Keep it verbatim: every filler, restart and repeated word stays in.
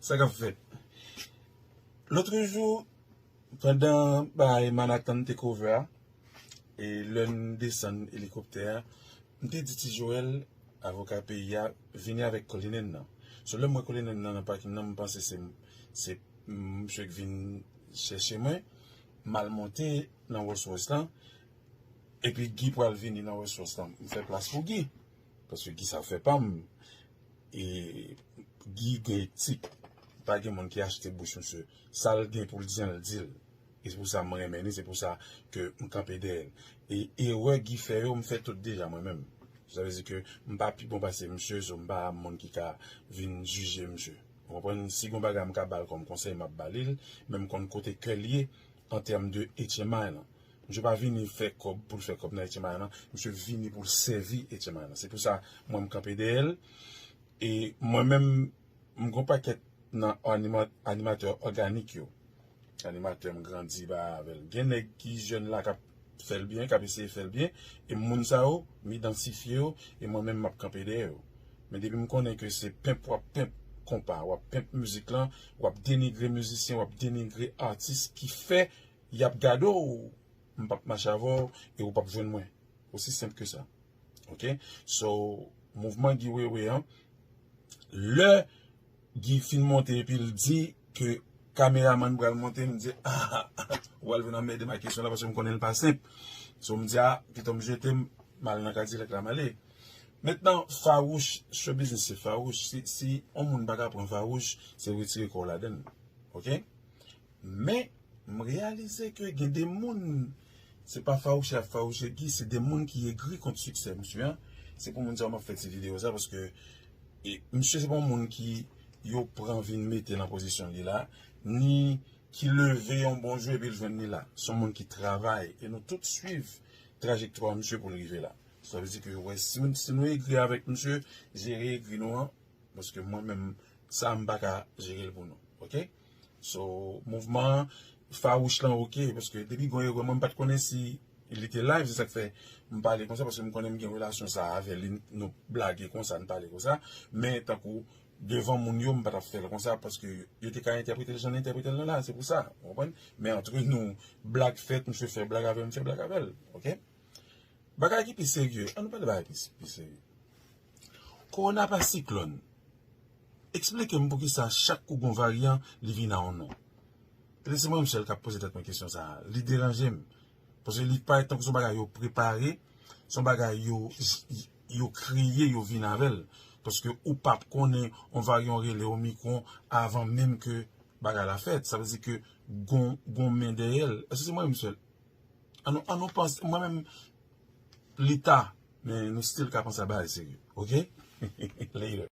Sa k ap fèt? Lòt jou, pandan bay Manhattan te cover a, e lè n desann elikoptè a, m te di Ti Joel, avoka peyi a, vini avèk Cullinan nan. So, lè m wè Cullinan nan nan pakin nan, m panse se, se misye k vin chèche mwen, m al monte nan Rolls Royce lan, epi Guy pral vini nan Rolls Royce lan. M fè plas pou Guy, paske Guy sa fè pa m. E Guy gen etik. Pa gen moun ki achte bouch misye. Sa l gen pou l di an, l di l. E se pou sa m renmen li, se pou sa ke m kanpe dèyè l. E erè Guy fè yo, m fè tout deja mwen menm. Sa vle di ke m pa pi bon pase misye, so m pa moun ki ka vin jije misye. Ou konprann? Si gon bagay m ka ba l kòm konsèy, m ap ba li l, men m konn kote kè l ye an tèm de H M I lan. Misye pa vini fè kòb pou l fè kòb nan H M I lan. Misye vini pou l sèvi H M I lan. Se pou sa, mwen, m kanpe dèyè l. E mwen menm, m gon pakèt nan anima-, animatè òganik yo. Animatè m grandi ba avè l. Gen nèg ki jèn la k ap fè l byen, k ap eseye fè l byen. E moun sa yo, m idantifye yo, e mwen menm, m ap kanpe dèyè yo. Men depi m konnen ke se penp w ap penp konpa, w ap penp mizik lan, w ap denigre mizisyen, w ap denigre atis ki fè y ap gade w, m p ap mache avè w e ou p ap jwenn mwen. Osi senp ke sa. Ok? So, mouvman Guy Wewe an, lè Guy fin monte epi l di ke kameramann pral monte, m di, ah, ou pral vin anmède m ak kesyon la paske m konnen l pa senp. So, m di, ah, pito m jete, m al nan Kadilak la, m ale. Mentnan, fawouch, show business se fawouch. Si, si yon moun pa ka pran fawouch, se retire kò w ladan l. Ok? Men, m reyalize ke gen de moun, se pa fawouche y ap fawouche Guy, se de moun ki egri kont siksè misye an. Se pou moun sa yo m ap fè ti videyo sa, paske e, misye se pa yon moun ki yo pran vin mete nan pozisyon li la, ni ki leve yon bon jou epi l jwenn li la. Se yon moun ki travay, e nou tout swiv trajektwa misye pou l rive la. Sa vle di ke, wè, si, si nou egri avèk misye, jere egri nou an, paske mwen menm, sa m pa ka jere l pou nou. Ok? So, mouvman fawouch lan, ok, paske depi gon erè, mwen m pa t konnen si li te live, se sa k fè m pale konsa, paske m konnen m gen relasyon sa avè li, nou blage konsa, n pale konsa, men tankou devan moun yo, m pa t ap fè l konsa, paske yo te ka entèprete l jan n entèprete l lan la, se pou sa, w konprann? Men antre nou, blag fèt, misye fè blag avè m, m fè blag avè l, ok? Bagay ki pi serye, ann nou pale bagay ki pi serye. Kowona pa siklòn. Eksplike m poukisa chak kou gon varyan, li vin a yon non. Lè se mwen menm sèl k ap poze tèt mwen kesyon sa a. Li deranje m. Paske li parèt tankou se yon bagay yo prepare, se yon bagay yo, yo kreye, yo vin avè l. Paske ou p ap konnen yon varyan rele Omicron avan menm ke bagay la fèt. Sa vle di ke gon, gon men dèyè l. Èske se mwen menm sèl? An nou, an nou panse, mwen menm, li ta, men nou still ka panse a bagay serye. Ok? Later.